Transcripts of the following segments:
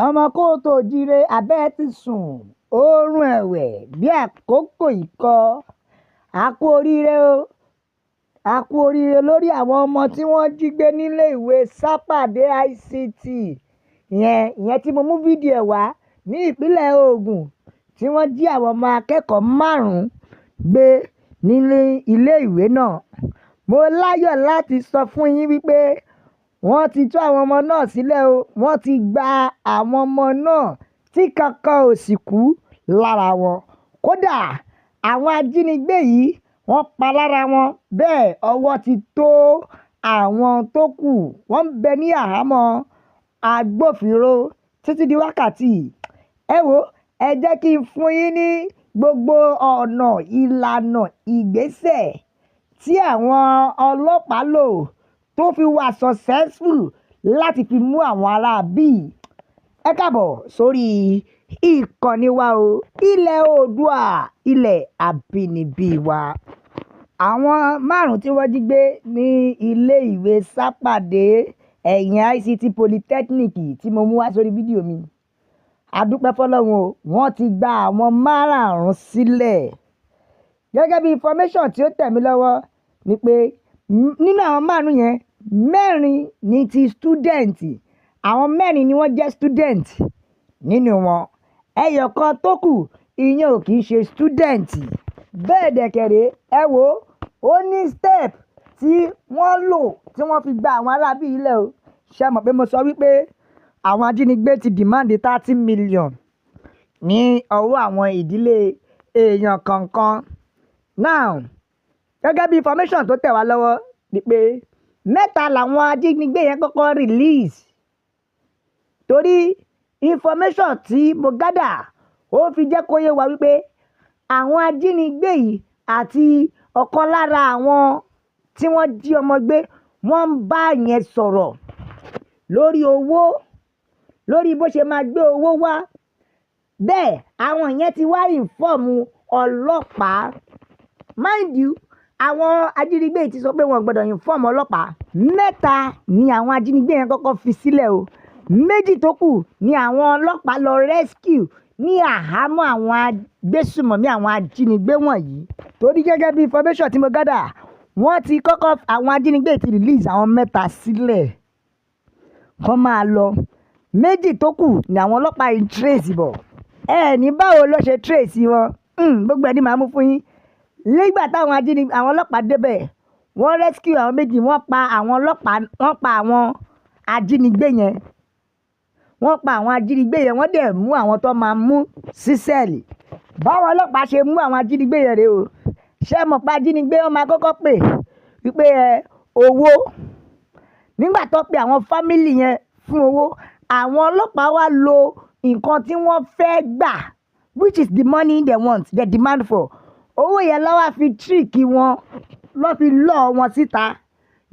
Ọmọ káàárọ̀ oòjíire, abẹ́ ti sùn oorun ẹ̀wẹ̀ bí àkókò ikọ̀. A kú oríire o, a kú oríire lórí àwọn ọmọ tí wọ́n jí gbé níléèwé Sápàdé ICT yẹn, ìyẹn tí mo mú fídíò ẹ̀ wá ní ìpínlẹ̀ Ogun, tí wọ́n jí àwọn ọmọ akẹ́kọ̀ọ́ márùn-ún gbé nílé iléèwé náà. Mo láyọ̀ láti sọ fún yín wípé wọ́n ti tú àwọn ọmọ náà sílẹ̀ o. Wọ́n ti gba àwọn ọmọ náà tí kankan ò sì kú lára wọn. Kódà àwọn ajínigbé yìí, wọ́n pa lára wọn. Bẹ́ẹ̀ ọwọ́ ti tó àwọn tó kù, wọ́n ń bẹ ní àhámọ́ agbófinró títí di wákàtí. Ẹ wo, ẹ jẹ́ kí n fún yín ní gbogbo ọ̀nà ìlànà ìgbésẹ̀ tí àwọn ọlọ́pàá lò tó fi wà successful láti fi mú àwọn ará bí. Ẹ káàbọ̀ sórí ìkànnì wa o, ilẹ̀ Oòduà, ilẹ̀ àbínibí wa. Àwọn márùn-ún tí wọ́n jí gbé ní ilé ìwé Sápàdé ẹ̀yìn ICT Polytechnic tí mo mú wá sórí fídíò mi. A dúpẹ́ fọlọ́run o, wọ́n ti gba àwọn márààrún sílẹ̀. Gẹ́gẹ́ bí information tí ó tẹ̀ mí lọ́wọ́ ni pé nínú àwọn márùn-ún yẹn, mẹ́rin ní ti student. Àwọn mẹ́rin ni wọ́n jẹ́ student nínú wọn. Ẹyọ kan tó kù, ìyẹn ò kì í ṣe student. Bẹ́ẹ̀ dẹ̀kẹ̀rẹ̀, ẹ wo, ó ní step tí wọ́n lò tí wọ́n fi gba àwọn ará bí ilẹ̀ o. Ṣé ẹ mọ̀ pé mo sọ wípé àwọn ajínigbé ti demand 30 million ní ọwọ́ àwọn ìdílé èèyàn kọ̀ọ̀kan? Now, gẹ́gẹ́ bí information tó tẹ̀ wá lọ́wọ́ ni pé mẹ́ta làwọn ajínigbé yẹn kọ́kọ́ release, torí information tí mo gather, ó fi jẹ́ kó yé wa wípé àwọn ajínigbé yìí àti ọ̀kan lára àwọn tí wọ́n jí ọmọ gbé, wọ́n ń bá yẹn sọ̀rọ̀ lórí owó, lórí bó ṣe máa gbé owó wá. Bẹ́ẹ̀ àwọn yẹn ti wá inform ọlọ́pàá. Mind you, àwọn ajínigbé yìí ti sọ pé wọn ò gbọ́dọ̀ inform ọlọ́pàá. Mẹ́ta ni àwọn ajínigbé yẹn kọ́kọ́ fi sílẹ̀ o. Méjì tó kù ni àwọn ọlọ́pàá lọ rescue ní àhámọ́ àwọn agbésùmọ̀mí, àwọn ajínigbé wọ̀nyí, torí gẹ́gẹ́ bí information tí mo gather, wọ́n ti kọ́kọ́, àwọn ajínigbé ti release àwọn mẹ́ta sílẹ̀ kọ́ máa lọ. Méjì tó kù ni àwọn ọlọ́pàá yìí trace bọ̀. Ẹ ní báwo ló ṣe trace wọn? Gbogbo ẹni màá mú fún yín. Nígbà táwọn ajínigbé, àwọn ọlọ́pàá débẹ̀, wọ́n rescue àwọn méjì. Wọ́n pa àwọn ọlọ́pàá, wọ́n pa àwọn ajínigbé yẹn, wọ́n pa àwọn ajínigbé yẹn, wọ́n dẹ̀ mú àwọn tó máa mú sí cell. Báwọn ọlọ́pàá ṣe mú àwọn ajínigbé yẹn rèé o. Ṣé ẹ mọ̀ pé ajínigbé, wọn máa kọ́kọ́ pè wípé ẹ owó? Nígbà tó pe àwọn family yẹn fún owó, àwọn ọlọ́pàá wá lo nǹkan tí wọ́n fẹ́ gbà, which is the money they want, they demand for. Owó yẹn ló wá fi trick wọn, ló fi lọ́ wọn síta,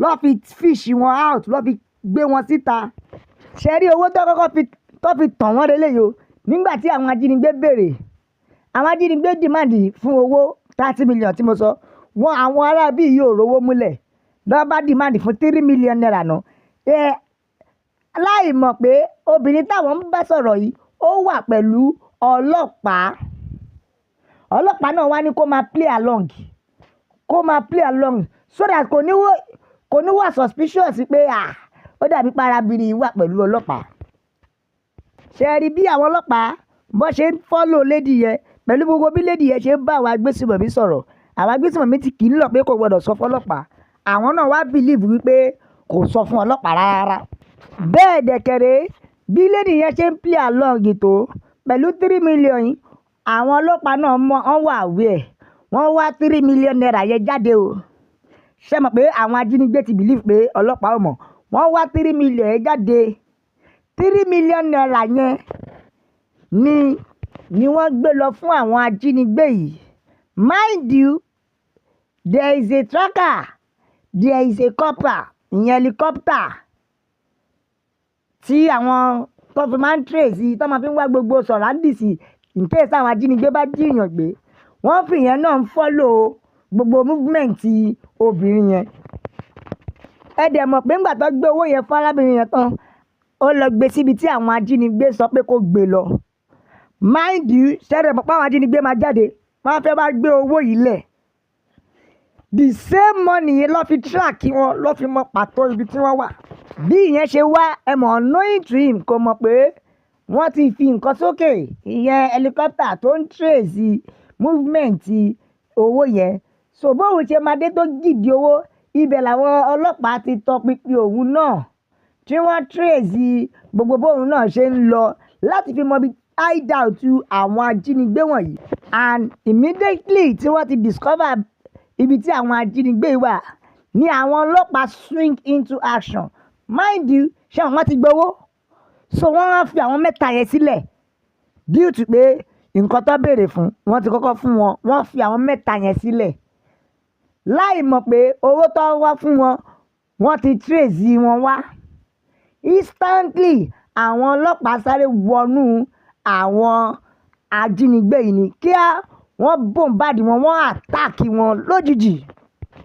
ló fi fish wọn out, ló fi gbé wọn síta. Ṣe rí owó tó kọ́kọ́ fi tó fi tàn wọ́n relé yìí o. Nígbà tí àwọn ajínigbé béèrè, àwọn ajínigbé demand fún owó 30 million tí mo sọ, wọn àwọn ará bíi yóò rówó múlẹ̀, lọ́ bá demand fún ₦3 million nà ẹ, láì mọ̀ pé obìnrin táwọn ń bá sọ̀rọ̀ yìí, ó wà pẹ̀lú ọlọ́pàá. Ọlọ́pàá náà wá ní kó máa play along, kó máa play along, so that kò ní wà suspicious pé, ah, ó dàbí pé arábìnrin yìí wà pẹ̀lú ọlọ́pàá. Ṣe rí bí àwọn ọlọ́pàá bó ṣe ń follow lady yẹn, pẹ̀lú gbogbo bí lady yẹn ṣe ń bá àwọn agbésùmọ̀mí sọ̀rọ̀? Àwọn agbésùmọ̀mí ti kì í lọ pé kò gbọdọ̀ sọ fọlọ́pàá. Àwọn náà wá believe wípé kò sọ fún ọlọ́pàá rárá. Bẹ́ẹ̀ dẹ̀kẹ̀rẹ́, bí lady yẹn ṣe ń play along tó pẹ̀lú 3 million yìí, àwọn ọlọ́pàá náà mọ̀, wọ́n wà aware. Wọ́n wá ₦3 million yẹn jáde o. Ṣé mọ̀ pé àwọn ajínigbé ti believe pé ọlọ́pàá ò mọ̀? Wọ́n wá 3 million yẹn jáde. ₦3 million yẹn ni wọ́n gbé lọ fún àwọn ajínigbé yìí. Mind you, there is a tracker, there is a copter, ìyẹn helicopter tí àwọn tó fi máa ń trace, tó máa fi ń wá gbogbo surroundings in case àwọn ajínigbé bá jí èèyàn gbé. Wọ́n fi ìyẹn náà ń follow gbogbo movement obìnrin yẹn. Ẹ dẹ̀ mọ̀ pé ńgbà tó gbé owó yẹn fún arábìnrin yẹn tán, Ó lọ gbé síbi tí àwọn ajínigbé sọ pé kó gbé lọ. Mind you, ṣẹ́rẹ̀ mọ̀ pé àwọn ajínigbé máa jáde, wọ́n á fẹ́ bá gbé owó yìí lẹ̀. The same money yẹn ló fi track wọn, ló fi mọ pàtó ibi tí wọ́n wà. Bí ìyẹn ṣe wá, ẹ mọ̀, knowing to him, kò mọ̀ pé wọ́n ti fi nǹkan sókè, ìyẹn helicopter tó ń trace movement owó yẹn. So bóun ṣe máa dé tó gidi owó ibẹ̀, làwọn ọlọ́pàá ti tọpinpin òun náà, tí wọ́n trace gbogbo bóun náà ṣe ń lọ láti fi mọ ibi hideout àwọn ajínigbé wọ̀nyí. And immediately tí wọ́n ti discover ibi tí àwọn ajínigbé wà ní àwọn ọlọ́pàá swing into action. Mind you, ṣé àwọn ti gbowó, so wọ́n wá fi àwọn mẹ́ta yẹn sílẹ̀ due to pé nǹkan tó béèrè fún, wọ́n ti kọ́kọ́ fún wọn. Wọ́n fi àwọn mẹ́ta yẹn sílẹ̀ láì mọ̀ pé owó tó wá fún wọn, wọ́n ti trace wọn wá. Instantly, àwọn ọlọ́pàá sáré wọnú àwọn ajínigbé yìí ní kíá. Wọ́n bombard wọn, wọ́n attack wọn lójijì.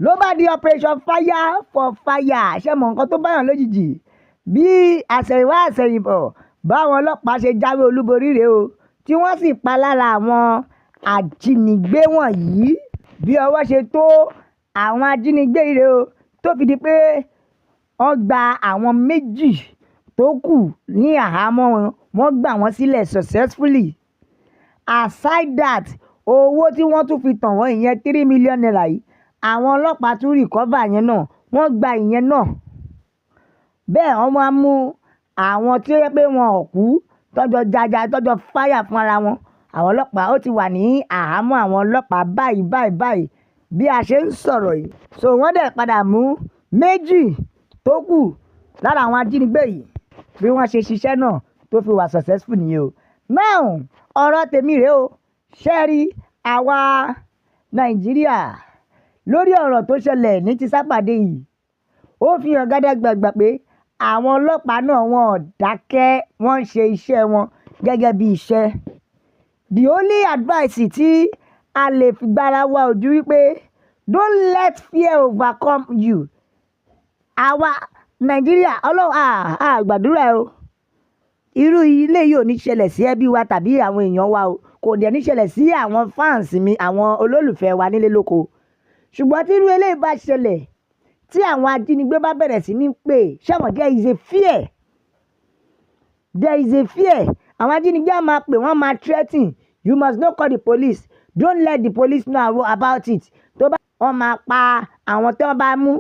Ló bá di operation fire for fire. Ṣé mọ̀ nǹkan tó báyàn lójijì? Bí àṣẹ̀yìnwá àṣẹ̀yìnbọ̀, báwọn ọlọ́pàá ṣe jáwé olúborí rèé o, tí wọ́n sì pa lára àwọn ajínigbé wọ̀nyí. Bí ọwọ́ ṣe tó àwọn ajínigbé yìí rèé o, tó fi di pé wọ́n gba àwọn méjì tó kù ní àhámọ́ wọn, wọ́n gbà wọ́n sílẹ̀ successfully. Aside that, owó tí wọ́n tún fi tàn wọ́n, ìyẹn ₦3 million yìí, àwọn ọlọ́pàá tún recover yẹn náà, wọ́n gba ìyẹn náà. Bẹ́ẹ̀ wọ́n máa mú àwọn tí ó yẹ pé wọn ò kú, tọ́jọ́ jaja, tọ́jọ́ fáyà fún ara wọn. Àwọn ọlọ́pàá, ó ti wà ní àhámọ́ àwọn ọlọ́pàá báyìí báyìí báyìí bí a ṣe ń sọ̀rọ̀ yìí. So wọ́n dẹ̀ padà mú méjì tó kù lára àwọn ajínigbé yìí. Bí wọ́n ṣe ṣiṣẹ́ náà tó fi wà successful nìyẹn o. Now, ọ̀rọ̀ tèmi rèé o. Ṣé rí àwa Nàìjíríà, lórí ọ̀rọ̀ tó ṣẹlẹ̀ ní ti Sápàdé yìí, ó fi hàn gádàgbàgbà pé àwọn ọlọ́pàá náà, wọn ò dákẹ́, wọ́n ń ṣe iṣẹ́ wọn gẹ́gẹ́ bí iṣẹ́. The only advice tí a lè fi gbára wa ojú wípé don't let fear overcome you. Àwa Nàìjíríà, Ọlọ́run à gbàdúrà o, irú ilé yìí ò ní ṣẹlẹ̀ sí ẹbí wa tàbí àwọn èèyàn wa o. Kò dẹ̀ ní ṣẹlẹ̀ sí àwọn fans mi, àwọn olólùfẹ́ wa nílé lóko. Ṣùgbọ́n tí irú eléyìí bá ṣẹlẹ̀, tí àwọn ajínigbé bá bẹ̀rẹ̀ sí ní pè, ṣẹ́wọ̀n, there is a fear, there is a fear. Àwọn ajínigbé á máa pè, wọ́n máa threaten, "You must not call the police. Don't let the police know about it." Tó bá wọ́n máa pa àwọn tí wọ́n bá mú.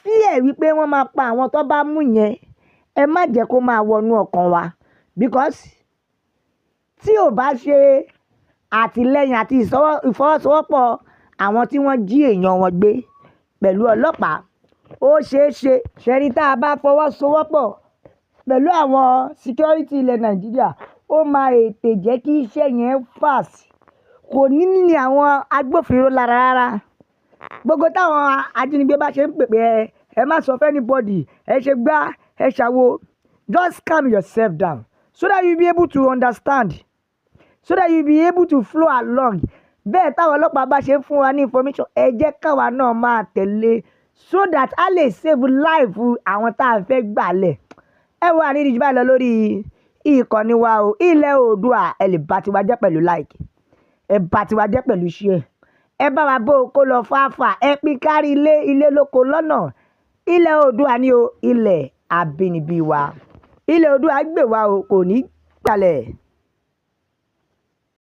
Fear wípé wọ́n máa pa àwọn tó bá mú yẹn, ẹ má jẹ́ kó máa wọnú ọkàn wa, because tí ò bá ṣe àtìlẹ́yìn àti ìfọwọ́sowọ́pọ̀ àwọn tí wọ́n jí èèyàn wọn gbé pẹ̀lú ọlọ́pàá, ó ṣeé ṣe. Ṣẹ́rí, tá a bá fọwọ́sowọ́pọ̀ pẹ̀lú àwọn security ilẹ̀ Nàìjíríà, ó máa ètè jẹ́ kí iṣẹ́ yẹn fast, kò ní ní àwọn agbófinró lára rárá. Gbogbo táwọn ajínigbé bá ṣe ń pèpè, ẹ má sọ fún anybody, ẹ ṣe gbá, ẹ ṣàwo, just calm yourself down so that you be able to understand, so that you be able to flow along. Bẹ́ẹ̀ táwọn ọlọ́pàá bá ṣe ń fún wa ní information, ẹ jẹ́ káwa náà máa tẹ̀lé so that a lè save life àwọn tá a fẹ́ gbà lẹ̀. Ẹ wo, àrídìí jù báyìí lọ lórí ìkànnì wa o, Ilẹ̀ Oòduà. Ẹ lè bá tiwa jẹ́ pẹ̀lú like, ẹ bá tiwa jẹ́ pẹ̀lú share, ẹ bá wa bó o kó lọ fáfà, ẹ pín kárí ilé ilé lóko lọ́nà. Ilẹ̀ Oòduà ni o, ilẹ̀ àbínibí wa. Ilẹ̀ Oòduà gbè wá o, kò ní gbalẹ̀.